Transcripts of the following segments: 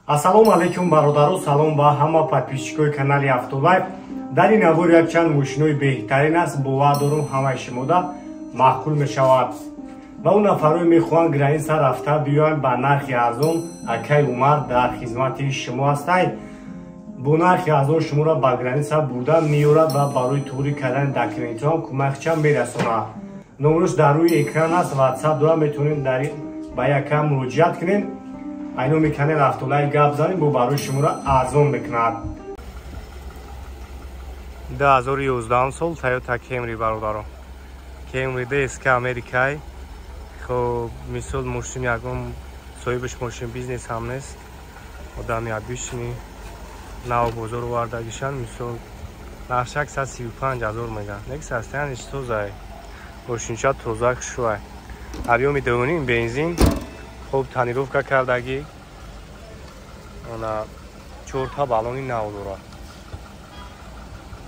Ассалому алайкум бародаро, салом ба ҳама подписчикои канали Автолайф. Дар ин навор якчанд мошинои беҳтарин аст, бовар дорум ҳамаи шумода маъқул мешавад. Ва он нафарое мехоҳанд граница рафта биёянд ба нархи арзон, акай Умар дар хизмати шумо ҳастанд. Бо нархи арзон шуморо ба граница бурда меорад ва барои туғри кардани документҳо кӯмакча мерасонад. Номерош дар рӯи экран аст, WhatsApp дора, метавонед дар ба яка муроҷиат кунед. Айноми канал Автолайф гап занем, бо барои шуморо арзон мекунад. 2011 сол Toyota Camry бародаро. Camry DSK Америкай. Хоб, мисол мошин ягон соҳибаш мошин бизнес ҳам нест. Одами обычный нав бозор овардагишан, мисол нарх 135 ҳазор меган. Нек состояниш тозае. Мошинча тоза хушвай. Объёми 2.5 бензин, хуб тонировка кардагӣ. Она 4 та баллони нав дорад.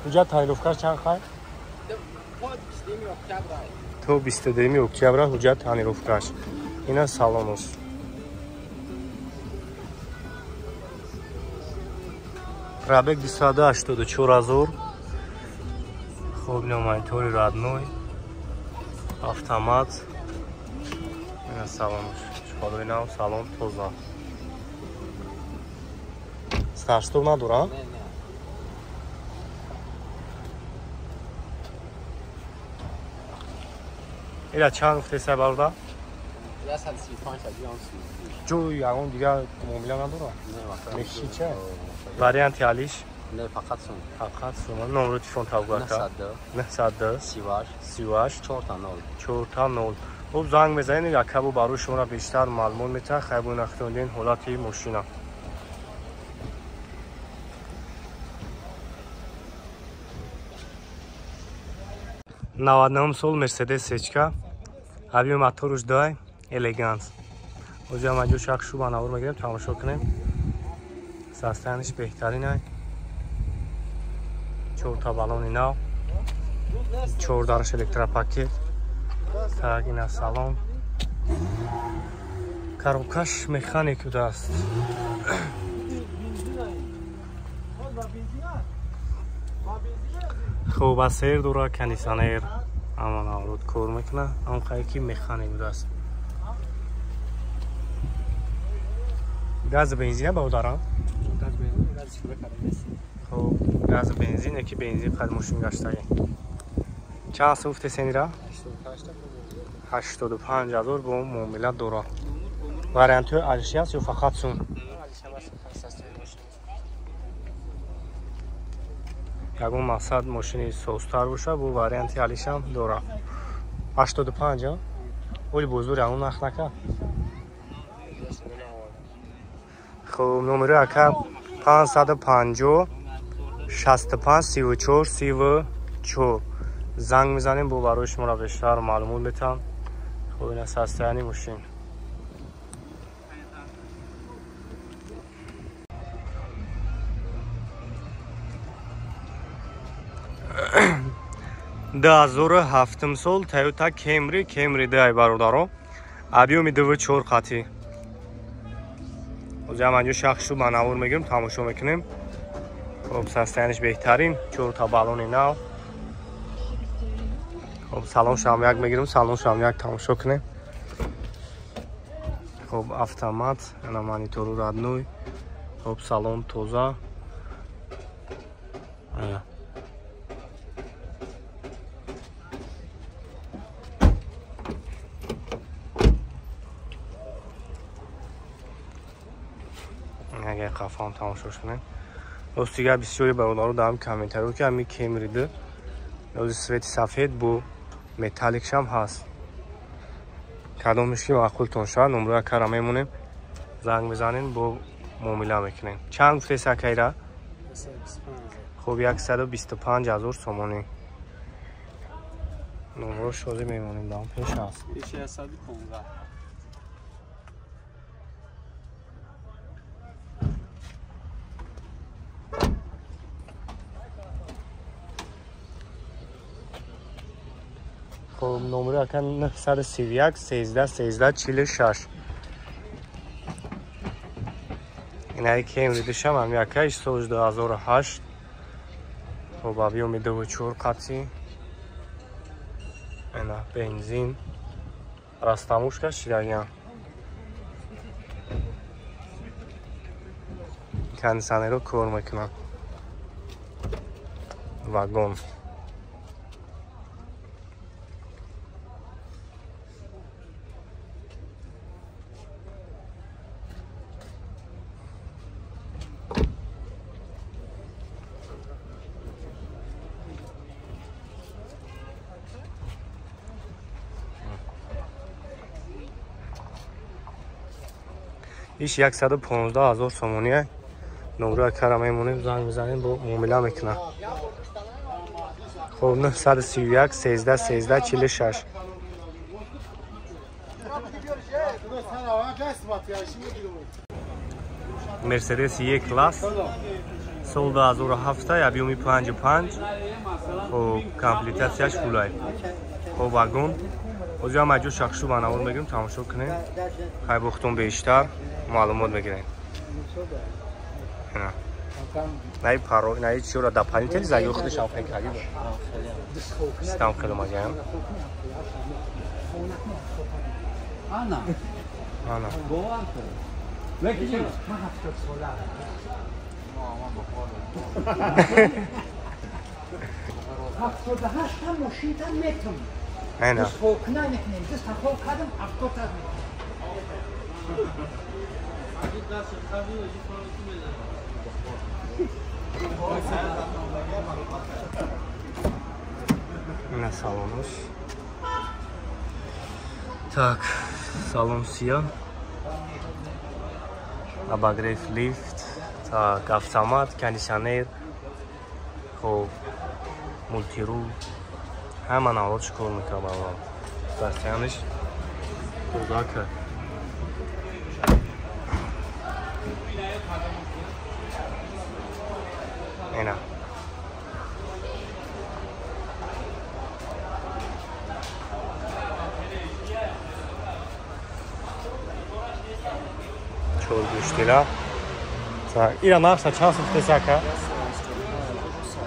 Ҳуҷҷат тонировкаш чанд хай? То 22 октябр ҳуҷҷат тонировкаш. Ина салонус. Пробег 284 ҳазор. Хуб, ина монитори родной, автомат. Ина салонус. Чуқалои нав, салон тоза. Старштов надора? Ира чанд гуфтеса бародар? 135 ҷой ягон дигар муомила надора? Мекиши ча? Варианти алиш? Не, фақат сум. Фақат сум. Номро телефон табгака? 902 38 38 4 0 4 0. Хуб, занг мезанед, якабу барои шуморо бештар маълумот метаҳад. Хайбу нахтондин ҳолати мошина. 99 сол Мерседес сечка, объём моторуш 2, элеганс. Ози ҳам аҷо шахшу ба навор мегирем, тамошо кунем. Состояниш беҳтарин ай. 4 та баллони нав, 4 дараш электропакет. Так, ина салон. Коробкаш механик будааст. Хуб, асер дора, кондиционер ама наврод кор мекунад, он қае ки механик будааст. Газ бензина бародарам? Хуб, газ бензин, яки бензин қад мошин гаштагӣ. Чанд сум гуфтесен ира? 85 ҳазор бо муомила дора. Вариантҳои алиши аст ё фақат сум? Ягон мақсад мошини созтар боша, бо варианти алишам дора. 85, оли бозор ягон нарх накард. Хуб, номери ака 550 65 34 34. Занг мезанем, бо барои шуморо бештар маълумот метаҳам. Хуб, ина состояние мошин. 2007 сол Toyota Camry, Camry 2 бародаро. Объёми 2.4 қатӣ. Ози ҳам анҷо шахсу ба навор мегирем, тамошо мекунем. Хуб, состояниш беҳтарин, 4 та баллони нав. Хуб, салон шам як мегирем, салон шам як тамошо кунем. Хуб, автомат, ана монитору родной. Хуб, салон тоза. Ана. Агар қафам тамошо кунем. Рост дигар бисёри бародаро дар ҳам комментариҳо ки ҳами Camry 2 ози свети сафед бо металликшам ҳаст. Кадомеш ки маъқултон шавад, номрои акара мемонем, занг мезанем, бо муомила мекунем. Чанд гуфтеси акайра? Хуб, 125 ҳазор сомонӣ. Номрош ҳозир мемонем, дар пеш аст. 115. Хуб, номери ака 931 13 13 46. Инаи Camry душам ҳам якай соли 2008. Хоб объёми 2.4 қатъи. Ина бензин. Растамушка шидагиам. Кондиционерро кор мекунад. Вагон. Иш 115 000 сомоние. Номро кара мемонем, занг мезанем, бо муомила мекунам. Хоб 931 13 13 46. Мерседес Е класс сол 2007, объёми 5.5. Хоб комплектатсияш фулай. Хоб вагон. Ҳозир ҳам аҷо шахшу ба навор мегирем, тамошо кунем. Хай бохтон бештар маълумот мегирем. Наи паро, наи чиро да панители заги худаш ам фекаги. Систам хеле магаям. Ана. Ана. باور کن. من 70 ساله. ما بخور. 78 تا ماشین تا میتونم. Ана. دست نه نکنیم. دست خو کردم 70 تا. Ина салонаш. Так, салон сия. Обогрев лифт, так, автомат, кондиционер, хоб, мултирул. Ҳама навъотш кор мекунад бародарам. Дастиянаш тозака. Ина. Чор гӯштила. Так, ира нархша чанд сум ака?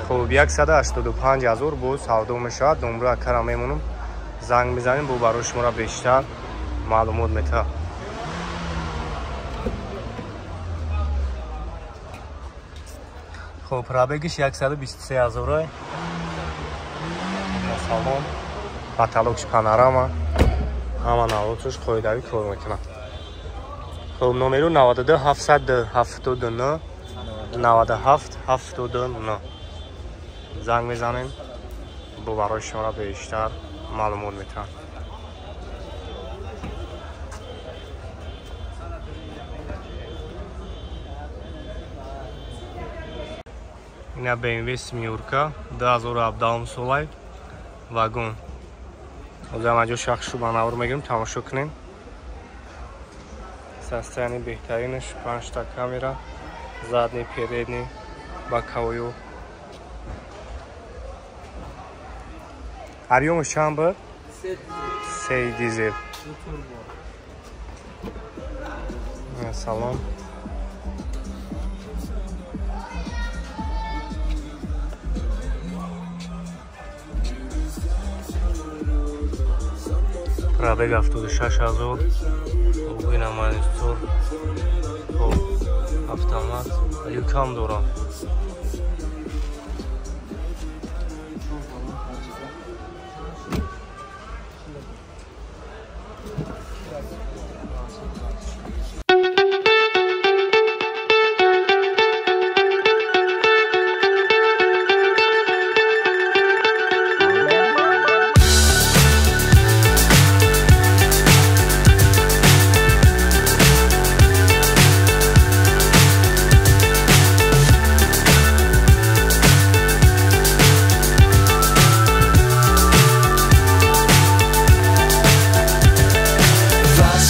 Хоб 185 000 боз савдо мешавад. Номро акара мемонам. Занг мезанем, бо барои шуморо бештар маълумот метаҳад. Хоб пробегиш 123 000. Салон, потолокш панорама. Ҳама навъотш қоидавӣ кор мекунад. Хоб номеру 92 779 97 79. Занг мезанем, бо барои шуморо бештар маълумот метаҳад. Ина BMW Семёрка 2017 солай вагон. Ҳозир ҳам аҷо шахшу ба навор мегирем, тамошо кунем. Состояние беҳтаринаш, 5 та камера, задний, передний, боковой. Объёмаш чанд буд? 3 дизел. Салон. Пробег 76 000. Ина монитор. Автомат. Люкам дорам.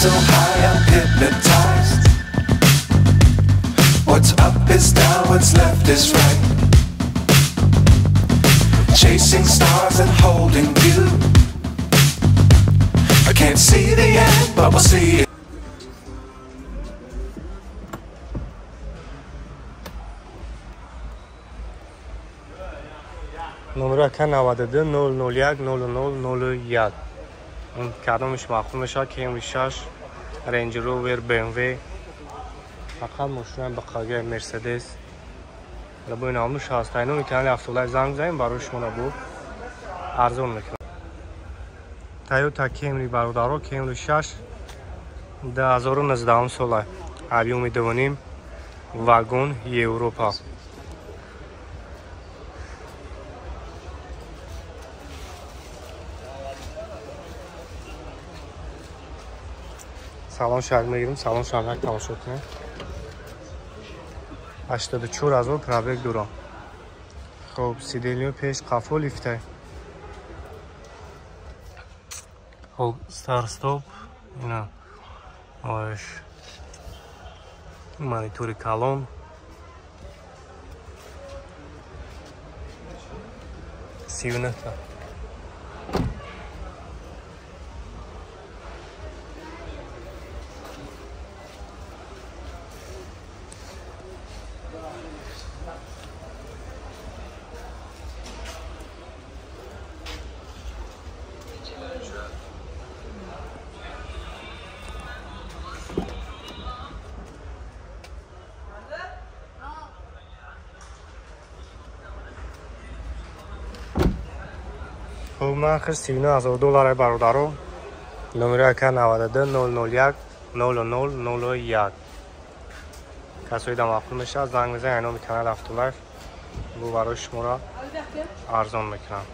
So high, I'm hypnotized. What's up is down, what's left is right. Chasing stars and holding you. I can't see the end, but we'll see it. Номер ака 92 001 00 01. Кадомиш маъқул мешавад? Camry 6, Range Rover, BMW. Фақат мошинаи бақаги Mercedes. Лабои 99 ҳаст. Номи канали Автолайф занг занем, барои шумо набуд арзон мекунам. Toyota Camry бародаро, Camry 6 2019 сола, объёми 2.5, вагон, Европа. Салон шаг мегирим, салон шаг тамошо кунем. 84,000 пробег дорам. Хоб, сиденье пеш қафо лифтай. Хоб, старт-стоп, ина ош монитори калон. 39 та. Хуб, нархаш 39,000 доллар бародаро. Номери ака 92 001 00 01. Касои да маъқул мешавад, занг мезанед, номи канали Автолайф бу барои шуморо арзон мекунам.